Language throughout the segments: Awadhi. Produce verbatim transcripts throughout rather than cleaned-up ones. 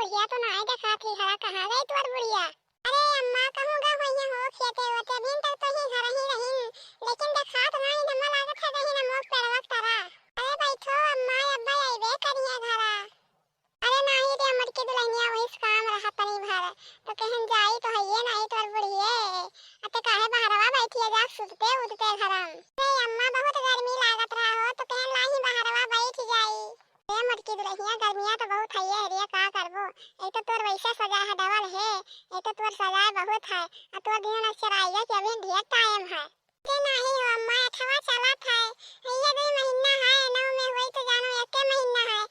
या तो नाई देखात ही घरा, कहाँ गई तोर बुढ़िया? अरे अम्मा, कहूँ गा होइहैं हो खेते ओते, अभिन तक तो ही घर ही रहिन, लेकिन देखात नाई, अम्मा लागत है कहीं ना मोक पेड़वा के तरा। अरे बैठो अम्मा, अब्बा अइबे करिहैं घरा। अरे नाहीं रे मोटकी दुलहिनिया, वही से काम रहा तनी भर, तो कहन जाई तो हइये नाहीं तोर बुढ़िये, अते काहे बहरवा बैठिया जा सुतते उतते घरम। अरे अम्मा, बहुत गर्मी लागत रहा हो, तो कहन लाही बहरवा बैठ जाई। ए मोटकी दुलहिया, गर्मिया तो बहुत हइये रे, का करबो? एक तो तोर वैसे सजा है डबल है, एक तो तोर सजाए बहुत है, आ तोर दिन अक्षराइया के अभी ढेर टाइम है। ते नाहीं हो अम्मा, अठवा चलत है, ये दुई महीना है, नौ में होई तो जानो एके महीना है,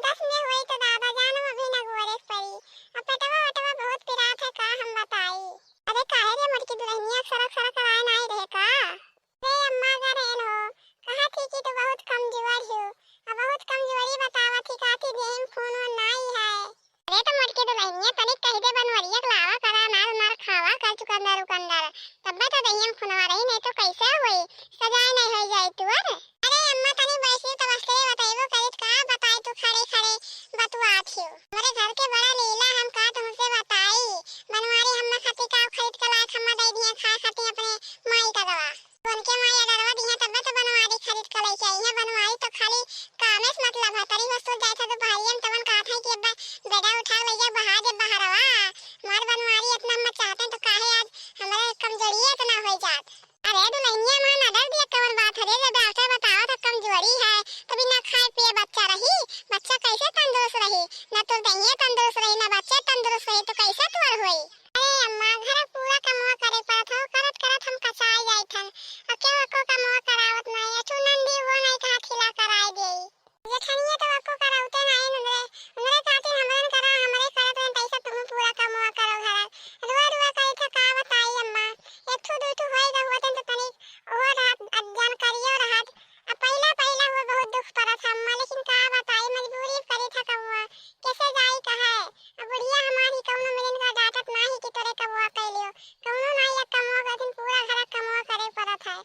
दस में होई तो दादा जानो अभी ना गोरे के पड़ी। अब पेटवा वेटवा बहुत पिरात है, का हम बताई। अरे काहे रे मोटकी दुलहिनिया, सरक सरक कराए नाहीं रहे का? रे अम्मा, अगर एन हो, कहा थी कि तू बहुत कमजोर हो, अब बहुत कमजोरी बतावा थी, का थी देहिम खून वून नाई है। अरे तो मोटकी दुलहिनिया, तनिक कहि दे बनवरिया के लावा करा, अनार उनार खावा कर चुकंदर उकंदर, तब्बे तो देहिया में खूनवा रही, नहीं तो कैसे होई, सजाए नहीं होई जाई तोर। अरे अम्मा, तनी बैठी तो बस के बतैबो करित, का बताई तू खड़े खड़े बतुआत हियो। हमरे घर के बड़ा लीला, हम का तुमसे बताई, बनवारी हम्मा खातिर का खरीद के लाए, हम्मा दे दिए खाए खातिर अपने माई का दवा। उनके माई अडरवा दिहे तब्बे तो बनवारी खरीद के लइके आई है। बनवारी तो खाली कामे से मतलब है। तरी बस तो जाए था दोपहरिया में तवन कहत है कि अब्बा बेटा उठा ले जा बहा दे बहरवा। हमार बनवारी इतना हम चाहते हैं तो काहे आज हमारे कमजोरी इतना हो जात। अरे दुलहिनिया माँ ना डर दिया कवन बात है रे, जब डॉक्टर बतावा था कमजोरी है तो बिना खाए पिए बच्चा रही, बच्चा कैसे तंदुरुस्त रही? ना तो दहिए तंदुरुस्त रही ना बच्चे तंदुरुस्त रही तो कैसे तोर होई? अरे अम्मा, घर पूरा कमवा करे पड़त हो, करत करत हम कचाई जाइत हन। अब केहू एको कमवा करावत नाई, अचू नंदी वो नाई कहा खिला कराई देई। जेठनिया तो एको करावते नाई नंदरे, उनरे खातिर हमरन करा, हमरे करत रहन तैसे तुम पूरा कमवा करो घर। रुआ रुआ करी था का बताई अम्मा, एक ठो दुई ठो होई रहुआ तो तनिक वो रहत, अज्ञान करियो रहत, अब पहिला पहिला हुआ बहुत दुख पड़त है अम्मा, लेकिन का बताई, मजबूरी करी था कबुआ, कैसे जाई कहे। अब बुढ़िया हमारी कौनो मिलन का डांटत नाही कि तोरे कबुआ कैलियो, कौनो नाही, एक कमवा करथिन, पूरा घर कमवा करे पड़त है।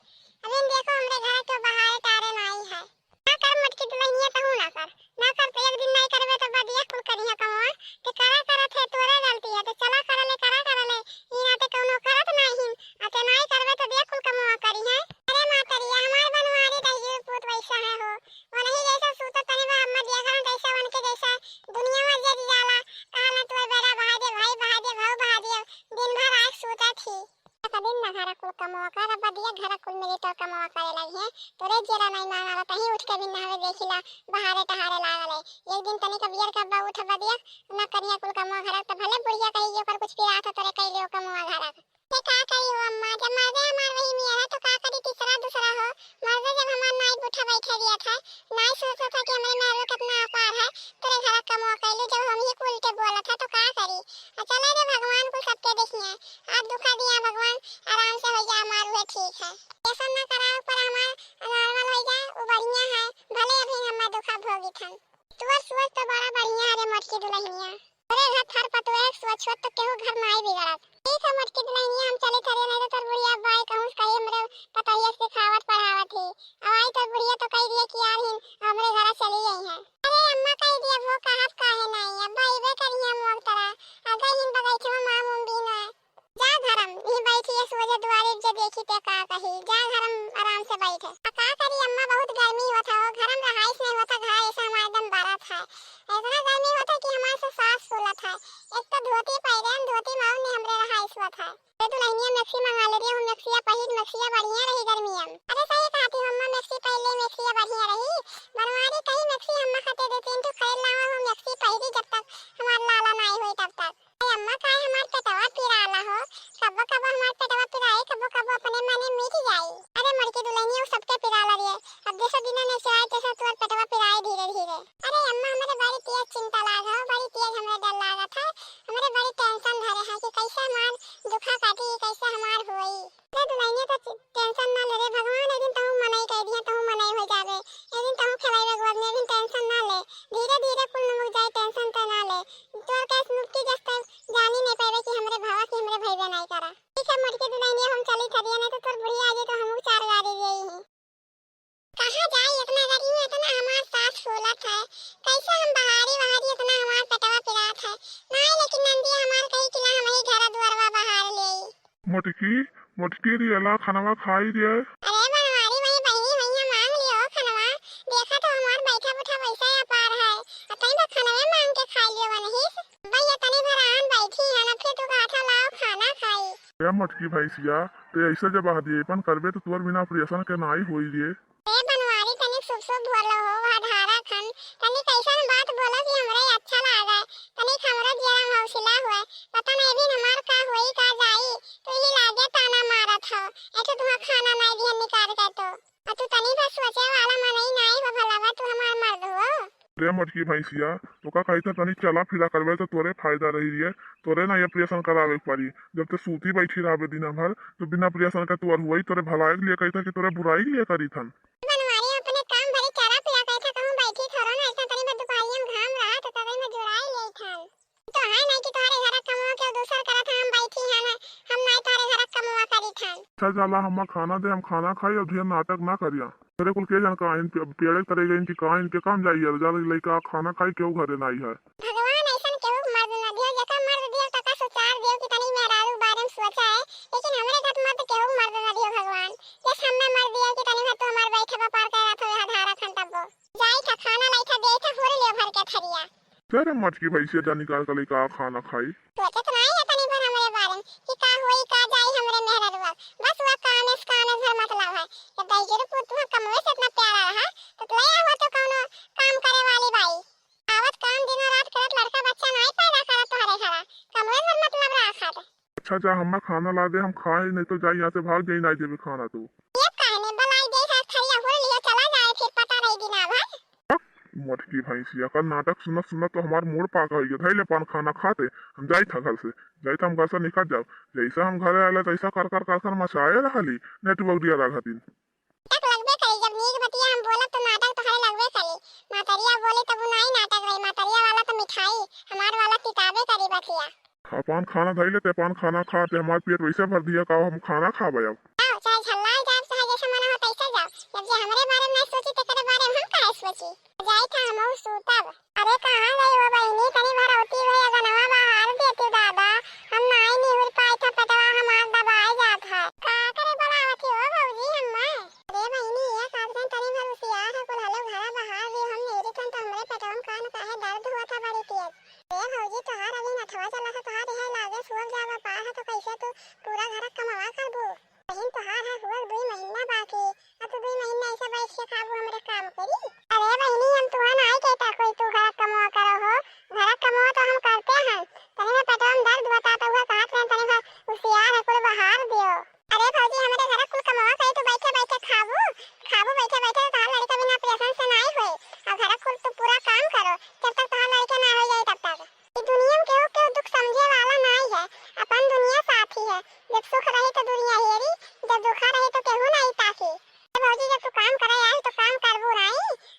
अभी देखो हमरे घर के बहारे टारे नाही है। ना कर मोटकी दुलहिनिया, कहूँ ना कर, ना कर तो एक दिन नाही करबे तो बदिया कुल करिया कमवा, तो करा करत है तोरे गलती है, तो चला कर ले, करा कर ले, ई नाते कौनो करत नाही, अते नाही करबे तो देख कुल कमवा करी है। अरे मातरिया, हमार बनवारी दहिजू पूत वैसा है हो। वनही जैसा सूतत तनी बा, अम्मा दिया करन तैसा वनके जैसा दुनिया में जज जाला। कहा ना तू बेरा बहा दे, भाई बहा दे, भाऊ बहा दे, दिन भर आग सूतत ही। कदिन ना घरा कुल कमवा कर, अब दिया घरा कुल मिली तो कमवा करे लगी है। तोरे जेरा नहीं माना, तही उठ के भी नहावे देखिला, बहारे टहारे लागल है। एक दिन तनी का बियर का अब्बा उठ बदिया, ना करिया कुल कमवा घरा, तो भले बुढ़िया कही कि ओकर कुछ पिरात हो तोरे कैले हो कमवा घरा। ते का करी हो अम्मा, जब मर्दे हमार वही नियर है तो का करी तीसरा दूसरा हो। मर्दे जब हमार नाई बूठा बैठे दिया था, नाई सोचत था कि हमरे मेहरो कितना अपार है, तोरे घर कमवा कैलू, जब हम ही उल्टे बोलत है तो का करी। आ चला रे भगवान कुल सबके देखिए, आज दुखा दिया भगवान, आराम से हो जा, हमार हुए ठीक है। ऐसा ना करा पर हमार नॉर्मल हो जाए, वो बढ़िया है, भले अभी हम दुखा भोगित हन। तोर सोच तो बड़ा बढ़िया है रे मोटकी दुलहिनिया। तोरे घर थर पतोहे के सोच होत तो केहू घर नाई बिगड़त। ठीक है मोटकी दुलहिनिया, हम चली थरे, नहीं तो तोर बुढ़िया बाई कहूँ से कही हमरे पतोहिया से सिखावत पढ़ावत ही। अब आई तोर बुढ़िया तो कही दिए कि यार हिन हमरे घर चली गई है। अरे अम्मा कही दिया वो कहत काहे नाई, अब्बा अइबे करी है मोर तरह। आ गई हिन बगैचे में माँ मुंबी ना। जा धरम, यहीं बैठी है सोझे दुआरे, जे देखी ते का कही। जा धरम आराम से बैठ। आ का करी अम्मा, बहुत गर्मी होत है, घरम रहाइश नहीं होता, घर ऐसा हमारा एकदम बरत है। इतना गर्मी होता है कि हमारे से सांस फूलत है। एक तो धोती पहरे हम, धोती माऊ ने हमरे रहाइश होत है। अरे दुलहिनिया मैक्सी मंगा ले रही हूँ, मैक्सिया पहिर, मैक्सिया बढ़िया रही गर्मिया में। अरे सही कहती हूँ अम्मा, मैक्सी पहले मैक्सिया बढ़िया रही। बनवारी कही मैक्सी अम्मा खाते दे तीन ठो खरीद लावा हूँ, मैक्सी पहिरी जब तक हमार लाला नाई हुई तब तक। ए अम्मा, काहे हमार पेटवा पिराला हो? कबो कबो हमार पेटवा पिराए, कबो कबो अपने मने मिट जाई। अरे मोटकी दुलहिनिया, उ सबके पिराला रे। अब जैसे दिना ने चढ़ाए, तैसे तोर पेटवा पिराए धीरे धीरे। अरे अम्मा, हमरे बड़ी तेज चिंता लाग हो, बड़ी तेज हमरे डर लागत है। हमरे बड़ी tension धरे है कि कैसे हमार दुखा काटी, कैसे हमार होई। अरे दुलहिनिया, तो चि-, tension ना ले रे, भगवान एक दिन तहूँ मनई कह दिया, तहूँ मनई हो जाबे। एक दिन तहूँ खेलाइबे गोद में, एक दिन tension ना ले। धीरे धीरे कुल निमुक जाए, tension तो ना ले। तोर केस मुक्ति जस तक जानी नहीं पावे कि हमरे भावा की हमरे भईबे नहीं करा। ठीक है मोटकी दुलहिनिया, हम चली थरिया, नहीं तो तोर बुढ़िया आ जाए तो हमहू चार गारी देई ही। कहाँ जाई इतना गर्मी, इतना हमार सांस फूलत है, कैसे हम बहारी बहारी, इतना हमार पेटवा पिरात है। मोटकी, मोटकी रे, ला खनवा खाई रे। अरे बनवारी, वही बहिनी भैया मांग लियो खनवा। देखा तो हमार बैठा बुठा वैसा अपार है। अब तनी तो खनवे मांग के खाई लियो बनहीस। भैया तनी भर आन बैठी है ना, फिर तू कहा था लाओ खाना खाई। ए मोटकी भैंसिया, ते ऐसे जब आदि अपन करबे तो तोर बिना ऑपरेशन के नाई होई रे। ए बनवारी, तनिक शुभ शुभ बोलो हो, वह धारा खन। तनिक ऐसन बात बोलो कि हमरे अच्छा लागे, तनिक हमरो जियरा में हौसला हुए। पता नहीं दिन हमार का होई का जाई, तू ही लागे ताना मारत हो। ऐसे तुम्हार खाना नहीं दिहन निकाल के तो। और तू तनी बस सोचे वाला मनई नहीं हो भलावा, तू हमार मर्द हो। रे मोटकी भैंसिया, तोका कही था तनी चला फिरा करबे तो तोरे फायदा रही रे, तोरे ना ये ऑपरेशन करावे के पड़ी। जब ते सूती बैठी रहबे दिना भर, तो बिना ऑपरेशन का तोर हुई, तोरे भलाई के लिए कही था कि तोरे बुराई के लिए करी थन। बनवारी अपने काम भरी चला फिरा कही था, कहूँ बैठी थोड़ो ना, ऐसा तनी में दुपहरिया में घाम रहा तो तनी में जुड़ाई ले थन। तो है नहीं कि तोहरे घर कमवा के दूसर करत हम बैठी हन, हम नहीं तोहरे घर कमवा करी थन। अच्छा जाला, हम्मा खाना दे, हम खाना खाई और ढेर नाटक ना करिया। तेरे कुल के जान का इन पे-, पेड़े करे गए इनकी का, इनके काम जाइए, जाला लइका खाना खाई, केहू घरे नाई है। भगवान ऐसन केहू मर्द ना दियो, जेकर मर्द दियो तका सुचार दियो कि तनी मेहरारू बारे में सोचा है, लेकिन हमरे घर मर्द केहू मर्द ना दियो भगवान। जस हमें मर्द दियो कि तनी भर तू हमार बैठे व्यापार करत हो, यहाँ धारा खन तब्बो। जाई था खाना लाई था, दे था हुर लियो भर के थरिया। तेरे मटकी भैंसिया जा निकाल के लइका खाना खाई। सोचत नाई है तनी भर हमरे बारे में कि का होई का जाई हमरे मेहररुआ। बस वह कामे से कामे भर मतलब है। जब दाई के रूप तू कमवे से इतना प्यारा रहा, तो ले आवा तो कौनो काम करे वाली बाई। आवत काम दिनों रात करत लड़का बच्चा नाई पैदा करत तोहरे घरा। कमवे भर मतलब रहा खात। अच्छा जा, हम्मा खाना ला दे, हम खाए, नहीं तो जाई यहाँ से भाग जाई, नाई देबे खाना तू। ये काहे ने बलाई दे है, थरिया हुर लियो, चला जाए, फिर पता नहीं दिना भर। मटकी भैंसिया का नाटक सुनत सुनत तो हमार मूड़ पाका हो गया। धैले पान खाना खाते हम जाई था घर से, जाई था हम घर से निकल जाओ। जैसा हम घरे आले तैसा कर कर कर कर मचाए रहली नेटवर्क दिया रहा दिन। नाटक लगबे करी, जब नीक बतिया हम बोलब तो नाटक तोहरे लगबे करी। मातरिया बोली तब उ नाई नाटक रही, मातरिया वाला तो मिठाई, हमार वाला किताबे करी बतिया। अपन खाना धइले ते अपन खाना खा, ते हमार पेट वैसे भर दिया का हम खाना खाबे अब। जाओ, चाहे झल्लाए जाओ, चाहे जैसे मना हो तैसे जाओ, जब जे हमरे बारे में ना सोची ते करे बारे में हम काहे सोची। जाई था हमहू सूतब। अरे कहाँ गई हो बहिनी, तनी भरौती हुई अगनवा बहार देती दादा, हम नाई निहुर पाई था, पेटवा हमार दबाए जात है। का करे बुलावत ही हो भौजी हम्मा? अरे बहिनी, ये काट दिन तनी भर उसियार है, कुल हलो घरा बहार दियो, हम नहीं रिथन तो हमरे पेटवा में कान काहे दर्द हुआ था बड़ी तेज। ए भौजी, तोहार अभी नथवा चला है, तोहार यह लागे सुअल जावा पार है, तो कैसे तू पूरा घर कमवा करबू? बहिन, तोहार है हुअल दुई महीना बाकी, अब तू दुई महीना ऐसे बैठ के खाबू, हमरे काम करी? अरे बहिनी, हम तुहा नाई कहता कोई तू घर कमवा करो हो, घर कमवा तो हम करते हैं। तनी में पेटवा में दर्द बता तो हुआ कहत रहे, तनी भर उसियार है, कुल बहार दियो। अरे भौजी, हमरे घर कुल कमवा करी, तू बैठे बैठे खाबू, खाबू बैठे बैठे, तो तोहार लड़का बिना ऑपरेशन से नाई होए। अब घर कुल तू पूरा काम करो, जब तक तोहार लड़का ना हो जाए तब तक। ई दुनिया में केहू केहू दुख समझे वाला नाई है, अपन दुनिया साथी है। जब सुख रही तो दुनिया हेरी, जब दुखा रही तो केहू नाई ताकी। ए भौजी, जब तू काम करे आई तो काम करबू नाई,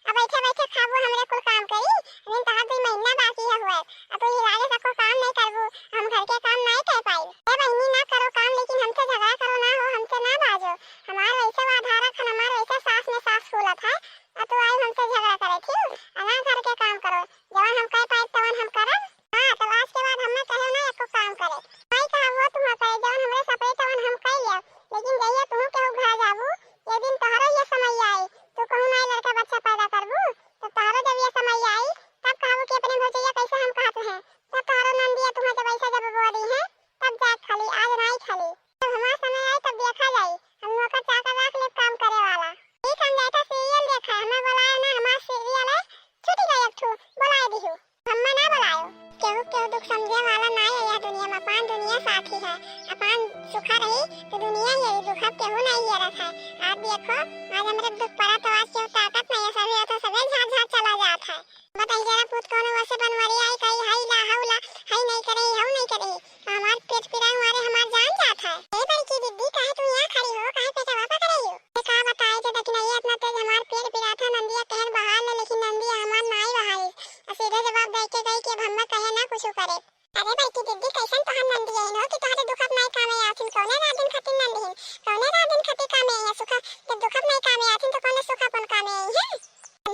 अब बैठे बैठे खाबू, हमरे कुल काम करी। अभी तोहार दुई महीना बाकी है हुए, अब तू ही लागे सको काम नहीं करबू, हम घर के काम नहीं कर पाई। ए बहिनी, ना करो काम, लेकिन हमसे झगड़ा करो ना हो, हमसे ना बाजो। हमार वैसे आधारा खन, हमार वैसे सास में सास फूलत है, अब तू आई हमसे झगड़ा करे, ठीक? अना घर के काम करो, जवन हम कह पाए तवन हम करब। हाँ, तब आज के बाद हमें कहे ना एको काम करे। माई कहा वो तुम करे, जवन हमरे सपरे तवन हम कह लिया, लेकिन जहिया तू केहू घर जाबू, ये दिन तोहरो ये समय आई, तू कहूँ नाई लड़का बच्चा पैदा करबू, तो तोहरो जब ये समय आई, तब कहबू कि अपने भौजैया कैसे हम कहत रहे, तब तोहरो नंदिया तुम्हें जब ऐसा जब बोली है, तब जाए खाली, आज नाई खाली। जब हमार समय आई तब देखा जाई, हम नौकर चाकर रख लेब काम करे वाला। ठीक, हम जाए था सीरियल देखा, हमें बुलाए ना, हमार सीरियल है, छूट गई एक ठू, बुलाए दिहू। हम्मा ना बुलायो। केहू केहू दुख समझे वाला ना है यह दुनिया में, अपन दुनिया साथी है। अपन सुखा रही तो दुनिया ये दुख अब केहू नहीं ये रखा है। आप देखो, आज हमरे दुख पड़ा तो आज केहू ताकत नहीं है, सभी तो सभी झाड़ झाड़ चला जात है। बताई जरा पूत कौन वैसे बनवारी आई कही, हाई ला, हाउ ला, हाई नहीं करे, हाउ नहीं करे। हमार पेट पिराए मारे हमार जान जात है। ए बड़की दीदी, काहे तू यहाँ खड़ी हो, काहे पेटवा पकड़े हो? ए का बताए जे दखिनैया इतना तेज हमार पेट पिरात है, नंदिया कहन बहार ले, लेकिन नंदिया हमार नाई बहारी। आ सीधे जवाब दे के गई कि अब हम्मा कहे ना कुछ करे। अरे बड़की दीदी, कैसन तोहर नंदिया इन हो कि तोहरे दुख अब नाई कामे आथिन, कौने रात दिन खातिर नंदिहिन, कौने रात दिन खातिर कामे आई है सुखा, जब दुख अब नाई कामे आथिन तो कौने सुख अपन कामे आई है?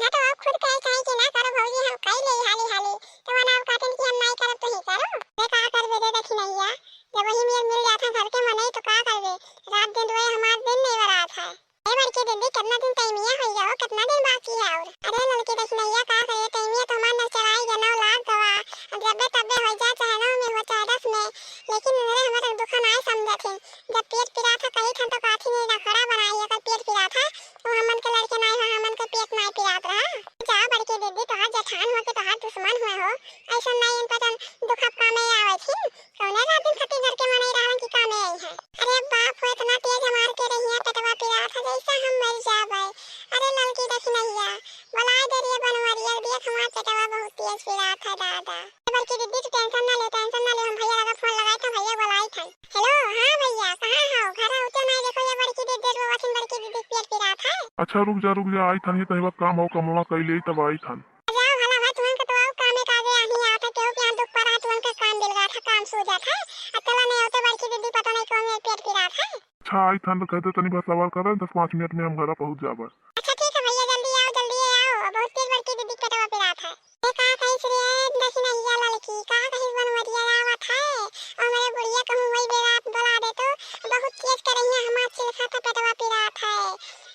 ना तो अब खुद कहे चाहे कि ना करो भौजी, हम कई ले हाली हाली, तो वरना अब कहते कि हम नाई करब तो ही करो। मैं का करबे दे दखिनैया, जब वही मेर मिल जात है घर के मनई तो का ए, तबे होइ जाए, चाहे नौ में हो, चाहे दस में, लेकिन इनरे हमरे दुख नाहीं समझत ही। जब पेट पिरात है, कही थन तो काथी नहीं नखड़ा बनाई, अगर पेट पिरात है, तो हमन के लड़के नाहीं हो, हमन के पेट नाहीं पिरात रहा। जा बड़की दीदी, तोहार जेठान हो के तोहार दुश्मन हुए हो, ऐसा नाहीं इन पतन दुख अब कामे आवे थी। कौने रात दिन खातिर घर के मनई रहलन कि कामे आई हैं। अरे बाप हो, इतना तेज मार के रहिया पेटवा पिरात है, जैसे हम मर जाबै। अरे ललकी दखिनहिया, बोलाए दे रे बनवरिया, देख हमार पेटवा बहुत तेज पिरात है दादा। ए बड़की दीदी, तू tension ना ले, tension ना ले, हम भैया लगा फोन लगाई था, भैया बोलाई था। Hello, हाँ भैया, कहाँ हो? घर होते नहीं, देखो ये बड़की दीदी रोवत हिन, बड़की दीदी के पेट पिरात है। अच्छा रुक जा, रुक जा, आई थन, ये तनी बात काम हो, कमवा कई ले तब आई थन। जाओ भला भाई, तुहन के तो आओ कामे काजे आही आता, केहू के यहाँ दुख पड़ा है, तुहन के काम दिलगा था, काम सूझा था। अब चला नहीं होते बड़की दीदी, पता नहीं कौन मेरे पेट पिरात है। अच्छा, आई थन, कहते तनी बस सबर कर, दस पाँच मिनट में हम घर पहुँच जाबर। अच्छा ठीक है भैया, जल्दी आओ, जल्दी आओ, बहुत तेज बड़की दीदी के पेटवा पिरात है। ए का कहिस रे दखिनहिया ललकी, का कहिस बनवरिया आवत है, हमरे बुढ़िया कहूँ वही बेरा बोला दे तो, बहुत तेज करहिया हमार चिलखा था पेटवा पिरात है।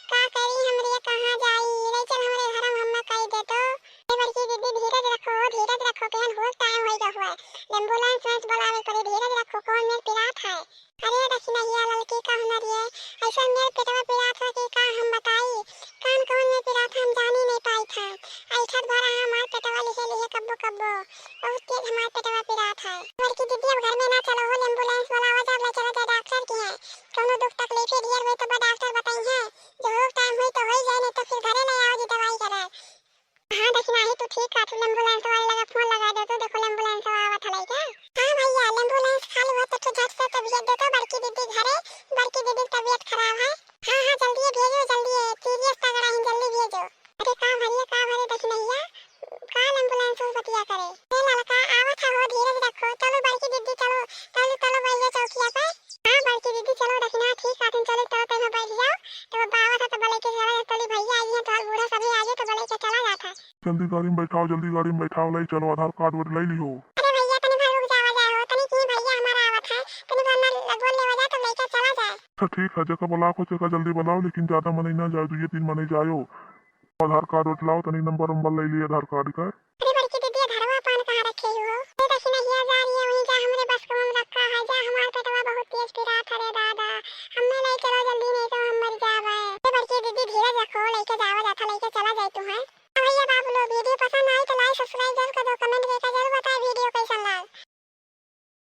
का करी हमरे कहाँ जाई, ले चल हमरे घर में हम्मा कही दे तो। ए बड़की दीदी, धीरज रखो, धीरज रखो, केहन होश time होई गवा है। Ambulance वेंस बुलावे पड़ी, धीरज रखो, कौन मेर पिरात है। अरे दखिनहिया ललकी कहना रे, ऐसा मेर पेटवा पिरात है कि का हम बताई। कान कौन मेर पिरात है, हम जानी नहीं पाई था। ऐठत भरा हमार पेटवा लिहे लिहे कब्बो कब्बो। बहुत तेज हमार पेटवा पिरात है। बड़की दीदी, अब घर में ना चलो हो, ambulance बुलावा जाब, ले चला जाए डॉक्टर के यहाँ। कौनो दुख तकलीफ ढेर होई तो डॉक्टर बताई है। जो होश time होई तो होई जाए, नहीं तो फिर घरे ले आओ जी दवाई कराए। हाँ दखिनही, तू ठीक कहत हो, ambulance वाले लगे फोन लगा दे तो, देखो ambulance आवत हलै का। हाँ भैया, ambulance खाली होत तो झट से तो भेज दे तो बड़की दीदी घरे, बड़की दीदी की तबीयत खराब है। हाँ हाँ, जल्दी भेजो, जल्दी, serious तगड़ा ही, जल्दी भेजो। अरे का भरिया, का भरे दखिनहिया, का ambulance से बतिया करे। ए ललका, आवत है हो, धीरज रखो, चलो बड़की दीदी, चलो, चलो, चलो, बैठ जाओ चौकिया पे। हाँ बड़की दीदी, चलो दखिना, ठीक आथिन, चलो, चलो, तैं बैठ जाओ। तो बाबा था तो बोले कि चलो, चली भैया आई हैं, तो बूढ़ा सभी आ गए, तो बोले कि चला जाता। जल्दी गाड़ी में बैठाओ, जल्दी गाड़ी में बैठाओ, ले चलो, आधार कार्ड वार्ड ले लिहो। अरे भैया, तनी भर रुक जावा जाए हो, तनी की भैया हमारा आवत है, तनी भर ना लगवा लेवा जाए, तो लेके चला जाए। अच्छा ठीक है, जेका बुलाक हो, जेका जल्दी बुलाओ, लेकिन ज्यादा मनई ना जाए, दुइये तीन मनई जायो। आधार कार्ड वार्ड लाओ, तनी नंबर वंबर ले लिए आधार कार्ड का।